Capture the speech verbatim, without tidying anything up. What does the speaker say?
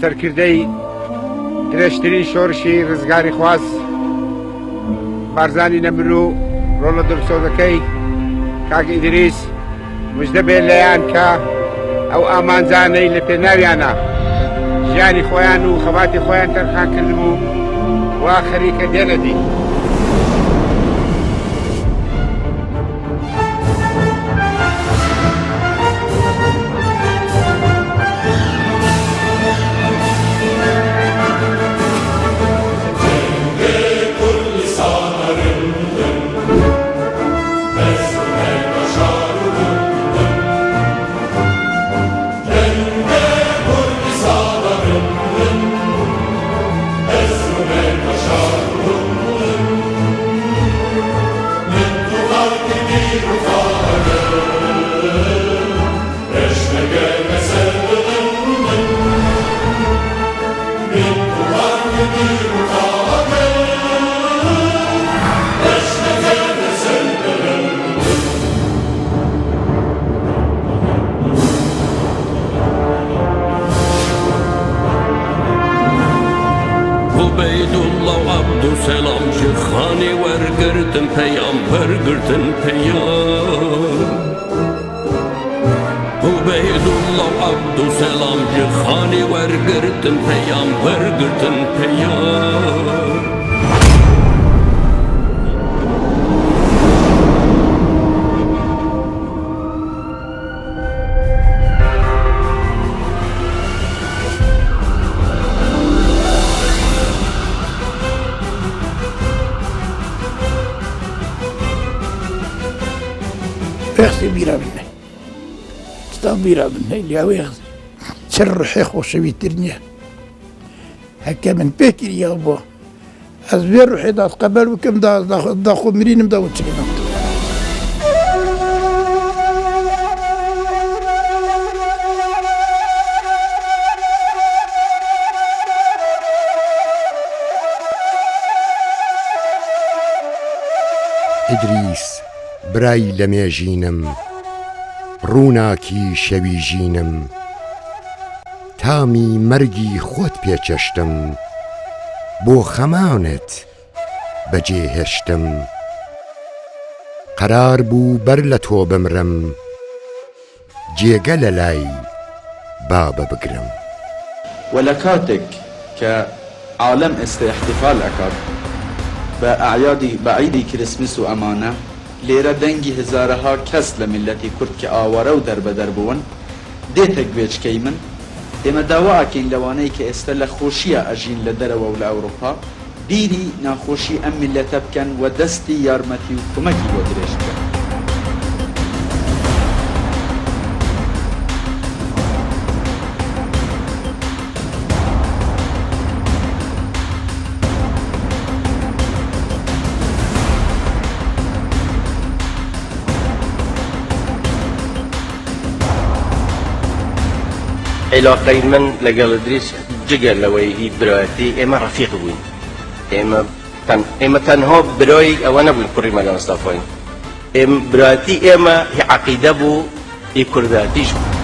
سەرکردەی درێژترین شۆڕشی ڕزگاریخواز بارزانی نەمر و ڕۆڵە دڵسۆزەکەی کاک ئیدریس، مژدە بێ لەیان کە ئەو ئامانجانەی لە پێناویانە ژیانی خۆیان و خەباتی خۆیان تەرخان کردبوو، وا خەریکە دێنە دی. Ubeydullah û Abdulselam ji xanê wergirtin peyam, wergirtin peyam. Ubeydullah û Abdulselam ji xanê wergirtin peyam, wergirtin peyam. Wextê bîra min e. Titan bîra min e. Ya wê çi ruhê xweşewîtir niye. Heke min pê kiriya bo. Ez vê ruhê da qebel bikim, da, da, da xwe mirînim, da hûn çikin. ئیدریس، برای لە مێژینم، ڕووناکی شەوی ژینم، تامی مەرگی خۆت پێچەشتم، بۆ خەمانت بەجێ هێشتم. قەرار بوو بەر لە تۆ بمرم، جێگە لە لای بابە بگرم. و لە کاتێک کە عالەم ئێستێ احتفال ئەکات بە ئەعیادی، بە عیدی کریسمس و ئەمانە، لێرە دەنگی هزارەها کەس لە میللەتی کورد کە ئاوارە و دەربەدەر بوون، دێتە گوێچکەی من. ئێمە داوا ئەکەین لەوانەی کە ئێستە لە خۆشیە ئەژین لە دەرەوە و لە ئەوروپا، بیری ناخۆشی ئەم میللەتە بکەن و دەستی یارمەتی و کۆمەکی بۆ درێژ بکەن. عێلاقەی من لەگەڵ ئیدریس جگە لەوەی هی برایەتی، ئێمە ڕەفیق بووین. ئێمە تەن-، ئێمە تەنها برای ئەوە نەبووین، کوڕی مەلا مستەفاین. ئێم-، برایەتی ئێمە هی عەقیدە بوو، هی کوردایەتیش بوو.